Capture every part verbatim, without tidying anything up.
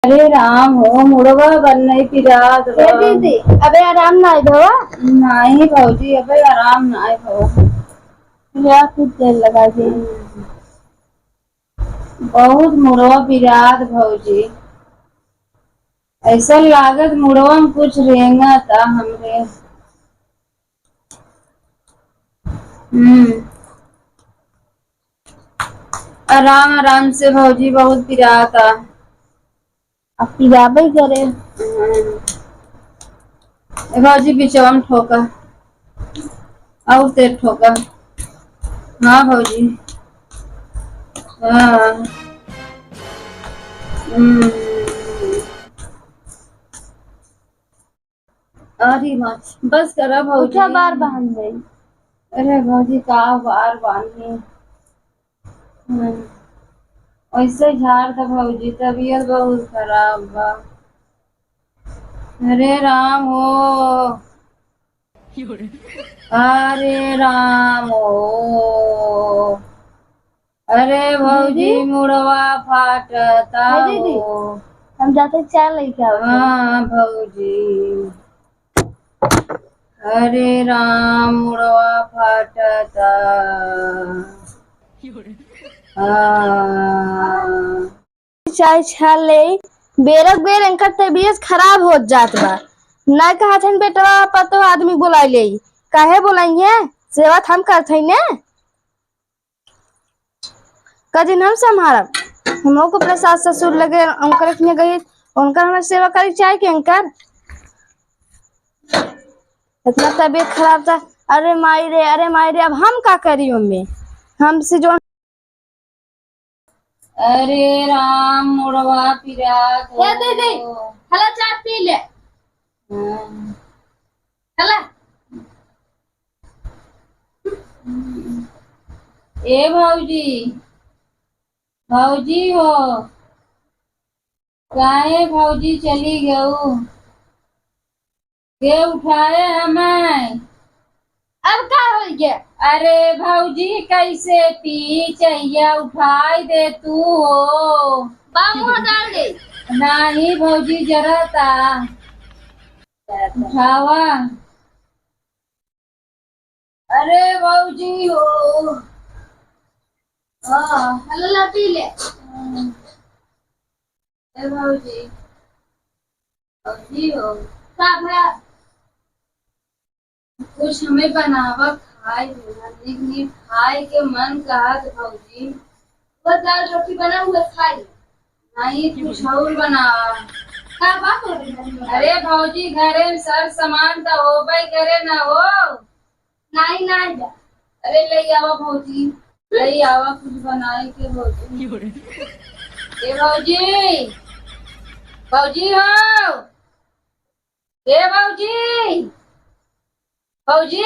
अरे राम हो, मुड़वा बन नहीं पिरात ए बा। दीदी, अबे आराम ना आए भवा? नहीं भौजी, अबे आराम ना आए भवा। या कुछ देर लगा दे। बहुत मुड़वा पिरात भौजी, ऐसा लागत मुड़वा में कुछ रेंगत आ हमरे। हम्म। आराम आराम से भौजी, बहुत पिरात आ। अब पिराबे करे। हम्म। ए भौजी, बिचवा में ठोका, और तेज ठोका। हाँ भौजी, हाँ। हम्म। अरे माँ, बस करा भौजी। उठा, बार बांध दे। अरे भौजी, का बार बांधी? हम्म। वैसे झाड़ द भौजी, तबीयत बहुत खराब बा। अरे राम हो, अरे राम हो, अरे भौजी, दीदी। मुड़वा फाटता हे दीदी, हो। हम जाते चाय लेके आओ। हाँ भौजी, अरे राम, मुड़वा फाटता। हाँ। चाय छान ले, बेरक बेर इनकर तबीयत खराब होत जात बा। ना कहत हन बेटवा पतो आदमी बोलाई ले, काहे बोलाई है? सेवा त हम करत हई ने। का दिन हम संभारब? हमहू को अपने सास ससुर लगे उनकर किहाँ गई, उनकर हमार सेवा करी चाहे के इनकर? इतना तबीयत खराब था, अरे माई रे, अरे माई रे, अब हम का करी ओमे? हमसे जो अरे राम, मुड़वा पिरात हो। ए दीदी, हला चाय पी ले। हाँ। हला। ए भौजी, भौजी हो, काहे भौजी चली गऊ? के उठाए हमें? अब का होई गया? अरे भौजी, कैसे पी चैया उठाई दे तू हो। बाबू हो डाल दे। नाही भौजी, जरा ता उठावा। अरे भौजी हो। हाँ, हल्ला पी ले। ए भौजी, भौजी हो। का भला? कुछ हमें बनावा खाए देना, नीक नीक खाए के मन कहत भौजी। वो दाल रोटी बना हुआ खाई। नहीं, कुछ और बनावा। का बात हो रही है? अरे भौजी, घरे में सर सामान तो होबे करे ना हो। नहीं, नहीं बा। अरे ले आवा भौजी, ले आवा कुछ बनाए के भौजी। ए भौजी, भौजी हो, ए भौजी, भौजी,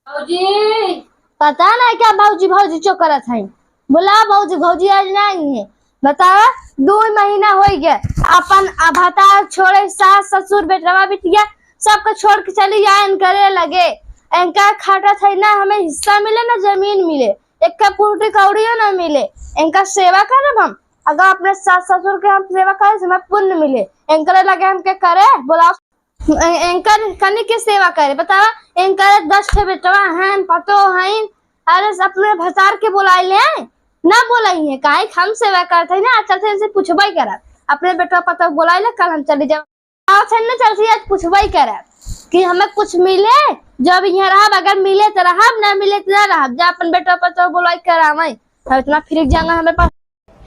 भौजी। पता नहीं क्या भौजी भौजी चो करत है। बोला भौजी, भौजी आज नहीं है। बतावा, दो महीना हो गया अपन भतार छोड़े, सास ससुर बेटवा बिटिया सबके छोड़ के चली जाए इनकरे लगे। इनका खाटा था ना, हमें हिस्सा मिले ना जमीन मिले, एक फूटी कौड़ियो ना मिले। इनका सेवा करब हम, अगर अपने सास ससुर के हम सेवा करे से हमें पुण्य मिले। इनकरे लगे हमके करे बोला। एंकर कनी के सेवा करे, बतावा, एंकर दस ठे बेटवा हैं, पतो हैं, अरे अपने भतार के बोलाई ले, ना बोलाई है, काहे कि हम सेवा करत है ना, चलते इनसे पूछबई करब, अपने बेटवा पतो बोलाई ले, कल हम चली जाब, आवत है ना, चलते आज पूछबई करब कि हमें कुछ मिले, जब यहाँ रहब, अगर मिले तो रहब, ना मिले तो ना रहब, जा अपन बेटवा पतो बोलाई करावे, अब इतना फिर जाना हमें पास।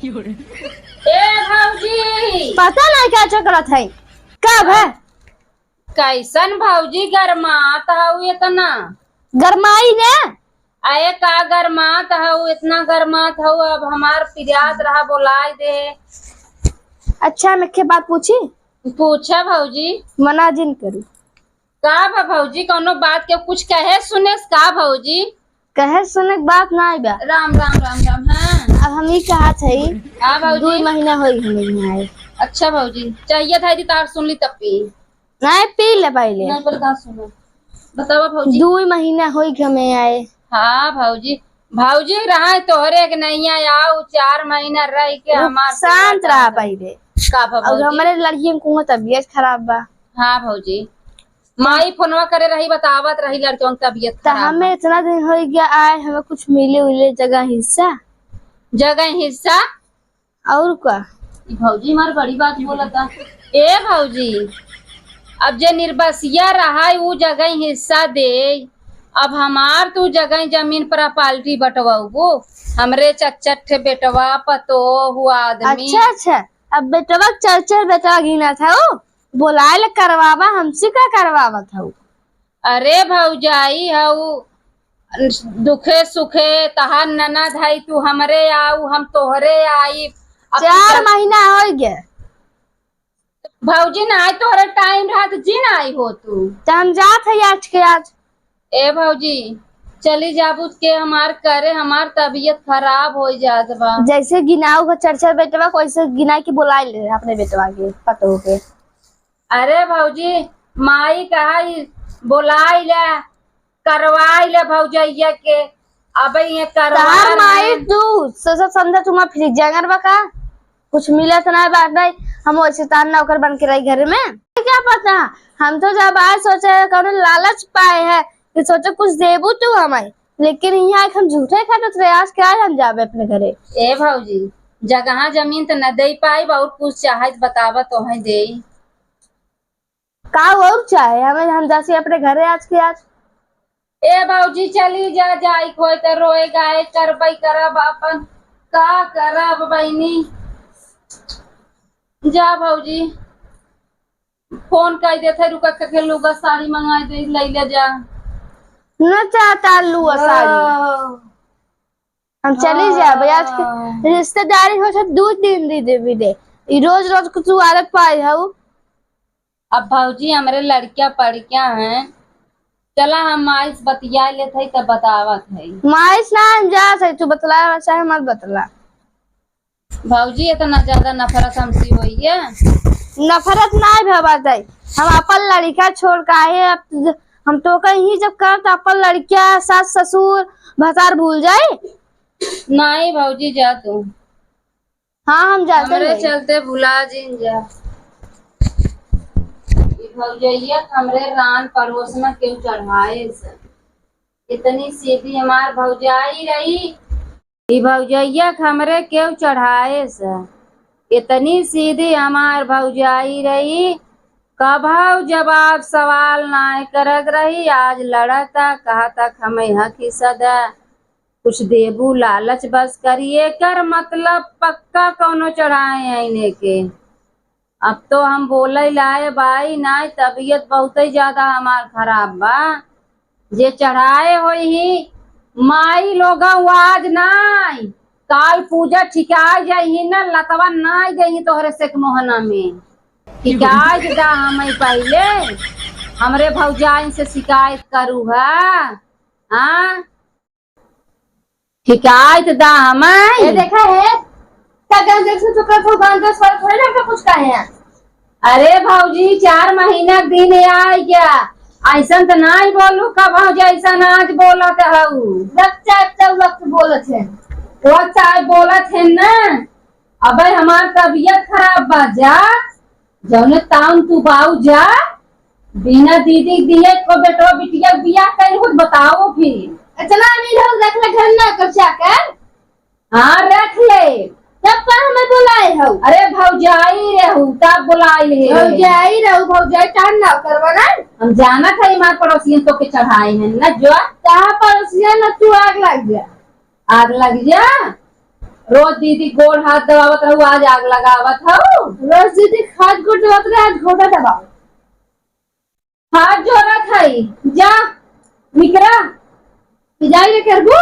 ए भौजी। पता नहीं क्या चक्कर है। का भा? कैसन भौजी गरमात हऊ इतना? गरमाई ने। अरे का गरमात हऊ, इतना गरमात हऊ, अब हमार पिरात रहा बोलाए दे। अच्छा, हम एक बात पूछी? पूछा भौजी। मना जिन करी। का बा भौजी, कौनो बात के कुछ कहे सुने का भौजी? कहे सुने के बात ना बा। राम, राम, राम, राम, हाँ। अब हम ई कहत हई, हाँ भौजी। दो महीना होई हमें यहाँ आए। अच्छा भौजी, चाहिए था यदि तार सुन ली तब पी। नहीं, पी ले पहले। नहीं, पहले बात सुनो। बतावा भौजी। दो महीना होई हमें आए। हाँ भौजी, भौजी रहा तोहरे के नहीं आए, आओ चार महीना रह के हमार शांत रहा पहले। का भा और भौजी? हमरे लड़कियन को तबियत खराब बा। हाँ भौजी, माई फोनवा करे रही, बतावत रही लड़कियन की तबियत त खराब हमें बा। इतना दिन हो गया आए, हमें कुछ मिले उले जगह हिस्सा? जगह हिस्सा? और का? ई भौजी हमार बड़ी बात बोलता। ए भौजी, अब जे निर्बसिया रहा है, ऊ जगह हिस्सा दे, अब हमार तू जगह जमीन प्रॉपर्टी बंटवाबू, हमरे चच्चट ठे बेटवा, पतोह, आदमी। अच्छा, अच्छा, अब बेटवा के चल चल बेटवा गिना था ऊ, बोलाए ले करवावा, हमसे का करवावत हऊ? अरे भौजाई हऊ, दुखे सुखे तहार ननद हई, तू हमरे आऊ, हम तोहरे आई। अब तू चार जब महीना होइ गए। भौजी ना आई, तोहरे टाइम रहा तो जी ना आई हो तू। त हम जात है आज के आज। ए भौजी, चली जाबू के हमार करे, हमार तबियत खराब होइ जात बा। जैसे गिनाऊ का चर्चा बेटवा को ऐसे गिना के बोलाई ले अपने बेटवा के, पतोह के। अरे भौजी, माई कहा ई बोलाई ले, करवाई ले भौजैया के। अबे ये करवा तहार माई रहे। तू ससुर समझा तुम्हार फ्रिज जंगर बा का? कुछ मिलत ना बात भाई, हम वैसे तान नौकर बन के रही घर में। क्या पता, हम तो जब आज सोचे कौनो लालच पाए है कि सोचे कुछ देबू तू हमें, लेकिन यहाँ एक हम झूठे खाटत रहे। आज क्या हम जाबे अपने घरे? ए भौजी, जगह जमीन तो न दे पाई, बहुत कुछ चाहे बतावा तोहे देई। का और चाहे हमें, हम जासी अपने घरे आज के आज। ए भौजी, चली जा, जाई कोई तो रोए गाए करबई करब, अपन का करब बहिनी। जा भौजी, फोन कर देते, रुका के लुगा साड़ी मंगाई दे, ले ले जा। न चाहता लुआ साड़ी। ओह। हम चली जाबे। आज के हाँ। रिश्तेदारी हो से दू दिन दे देबी दे। ई रोज रोज कुछ आदत पाई हऊ। अब भौजी हमरे लड़किया पड़किया हैं, चला हम माई से बतिया लेत हई तब बतावत हई। माई से ना हम जात हई, तू बतला चाहे मत बतला। भौजी इतना ज्यादा नफरत हमसे होई है? नफरत ना भवा जाई, हम अपन लड़का छोड़ काहे, अब हम तो कहीं जब कर तो अपन लड़किया, सास ससुर, भतार भूल जाई। नहीं भौजी, जा तू। हाँ, हम जाते हमरे हैं। चलते भुला जिन जा। ई भौजैया हमरे रान पड़ोस में केहू चढ़ाए से। इतनी सीधी हमार भौजाई रही। ई भौजैया के हमरे केहू चढ़ाए से। इतनी सीधी हमार भौजाई रही। कभऊ जवाब सवाल नाय करत रही। आज लड़ता, कहता हमें हक हिस्सा दे। कुछ देबू लालच बस करी, एकर मतलब पक्का कौनो चढ़ाए हैं इन्हें के। अब तो हम बोले लाए बाई नाय, तबीयत बहुते ज्यादा हमार खराब बा। जे चढ़ाए होई ही माई लोग, वो आज नाय, काल पूजा ठिकाए जाई ही ना, लतवा नाय देही तोहरे सेक मोहना में। ठिकाए के दा हमें पहिले, हमरे भौजाइन से शिकायत करू हा। हाँ, शिकायत दा हमें। ए, देखा है, का गाँव देख से तो कर, गाँव देख से थोड़े ना कुछ कहे हैं। अरे भौजी, चार महीना के दिन आइ गया, ऐसन त नाहीं बोलू का भौजी, ऐसन आज बोलत हऊ। वक्त चाहे तो वक्त बोलत है। वक्त चाहे बोलत है ना। अबे हमार तबीयत खराब बा, जा, जौने ताउन तू बाऊ जा, बिना दीदी दिए को बेटवा बिटिया के बियाह कइल हो, बताओ फिर। इतना अमीर हो, रख ले घर ना कर चाकर। हाँ, रख ले। तब का हमें बुलाए हो? अरे भौजाई रहू, तब बुलाई है। भौजाई रहू, भौजाई टान ना करवा ना। हम जानत है हमार पड़ोसियन तो के चढ़ाए हैं ना जो। कहाँ पड़ोसियन ना तू आग लग जा। आग लग जा। रोज दीदी गोड़ हाथ दबावत रहू, आज आग लगावत हऊ। रोज दीदी हाथ गोड़ दबावत रहे, आज घोटा दबाओ। हाथ जोड़त हई, जा, निकरा। विदाई रे करबू?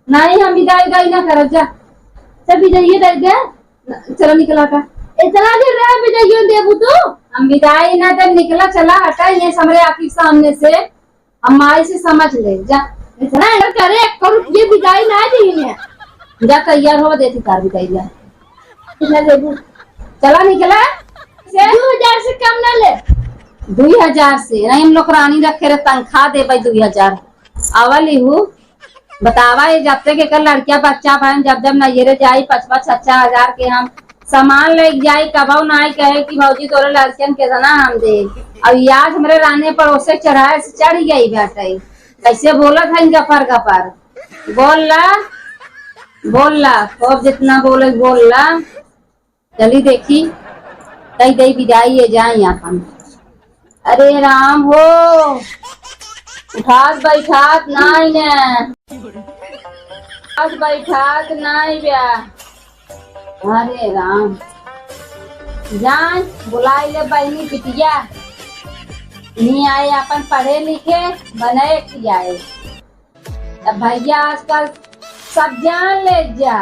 नहीं, हम विदाई, विदाई ना करब, जा। सब विदाई दे दे। चलो निकला का। इतना दिन रहे विदाई देबू तू? हम विदाई ना दे, निकला, चला, हटा ये हमरे आँखी के सामने से। अब माई से समझ ले, जा। इतना एंटर करे, एक करोड़ ये विदाई ना दी है। जा, तैयार हो, देती तार विदाई, जा। कितना देबू? चला, निकला। से? दो हजार से कम ना ले। दुई हजार से? नहीं, हम नौकरानी रखे रहे, तनख्वाह देबै दुई हजार। आवा लिहू, बतावा, ये जब तक एकर लड़किया बच्चा भयन, जब जब नैहरे जाई, पाँच पाँच छह छह हजार के हम सामान लेके जाई, कबहू नाई कहे कि भौजी तोरे लड़कियन के तना हम दे। अब याद हमरे राने पर ओसे चढ़ाए से चढ़ गई बाटे। कैसे बोलत है गपर गपर। बोल ला, बोल ला, खूब जितना बोले बोल ला। चली देखी, कई दई विदाई ये जाई आपन। अरे राम हो, उठात बैठात नाई ने, उठात बैठात नाई बा। अरे राम, जान बुलाई ले बहनी बिटिया, नहीं आए अपन पढ़े लिखे, बने खियाए। अब भैया आजकल सब जान ले जा,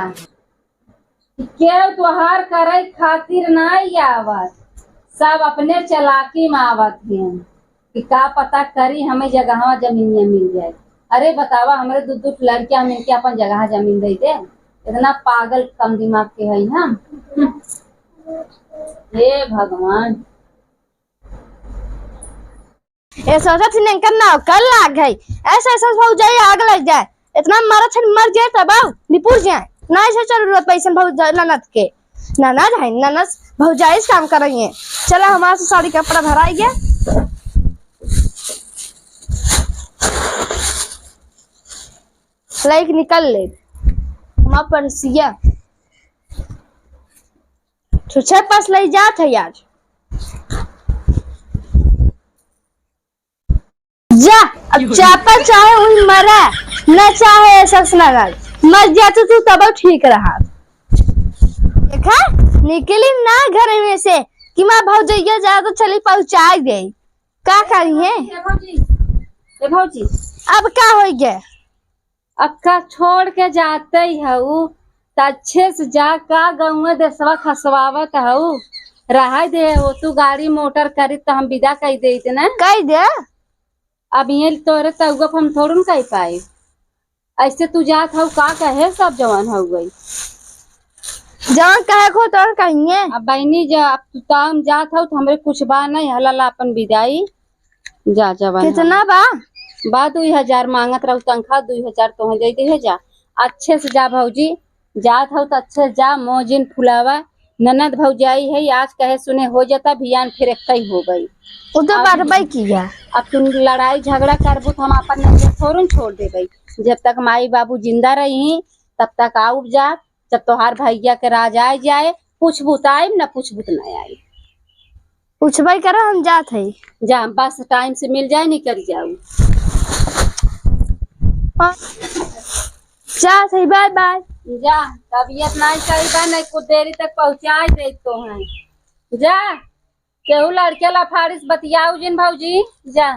केहू तोहार करे खातिर नाई आवत, सब अपने चालाकी में आवत हैं कि का पता करी हमें जगहवा जमीनिया मिल जाए। अरे बतावा, हमरे दू दू ठो लड़कियां हम इनके अपन जगह जमीन दे दे, इतना पागल कम दिमाग के हई हम। हे भगवान। ए सोचत ही इनकर नौकर लाग है। ऐसे ऐसे भौजाई आग लग जाए। इतना मरत है, मर जाए तब आओ, निपुर जाए। ना ऐसे जरूरत पैसन भौजाई ननद के। ननद है, ननद भौजाई से काम कर रही है। चला हमारे से साड़ी कपड़ा भराई गया। लाइक निकल ले। हमार परसिया। छुच्छे पास लई जात है आज। जा, अब चापा चाहे उही मरा, न चाहे ससुराल, मर जातू तू तब ठीक रहा। देखा, निकली ना घर में से कि माँ भौजैया जा तो चली पहुँचाई दे। का करी है? ए भौजी, ए भौजी। अब का होइ गए? अक्का छोड़ के जाते ही हऊ, त अच्छे से जा, का गौवा देसवा खसवावत हऊ, रहाई दे हो, तू गाड़ी मोटर करी त हम विदा कई देइत ना। कई दे। अब ये तोरे तउआ हम थोड़ू न कई पाई, ऐसे तू जात हऊ, का कहे सब जवान हो गई। जवान कहे को तोर कहिए। अब बहनी जा, अब तू ताम जात हऊ, त हमरे कुछ बा नहीं, हलाला अपन विदाई। जा, जा बहन। कितना बा? बा दुई हजार मांगत रहू तनखा, दुई हजार तोहे दे दिहे जा। अच्छे से जा भौजी, जात हऊ त अच्छे से जा, मौजिन फुलावा। ननद भौजाई है, आज कहे सुने हो जाता, भियान फिर एक ही हो गई। वो तो अब बात बाई की है। अब तुम लड़ाई झगड़ा करबू त हम अपन नजर थोड़न छोड़ देबई। जब तक माई बाबू जिंदा रही, तब तक आउब जा। जब तोहार भैया के राज आए जाए, पूछबू त आइब, ना पूछबू त ना आइब। पूछबे करो, हम जात हई। जा, बस टाइम से मिल जाए, निकल जाऊ। हाँ। जात हई, बाय बाय। जा, तबीयत नहीं सही बा, नहीं कुछ देरी तक पहुँचाए दे तो हैं। जा, केहू लड़के ला फारिस बतियाऊ जिन भौजी, जा।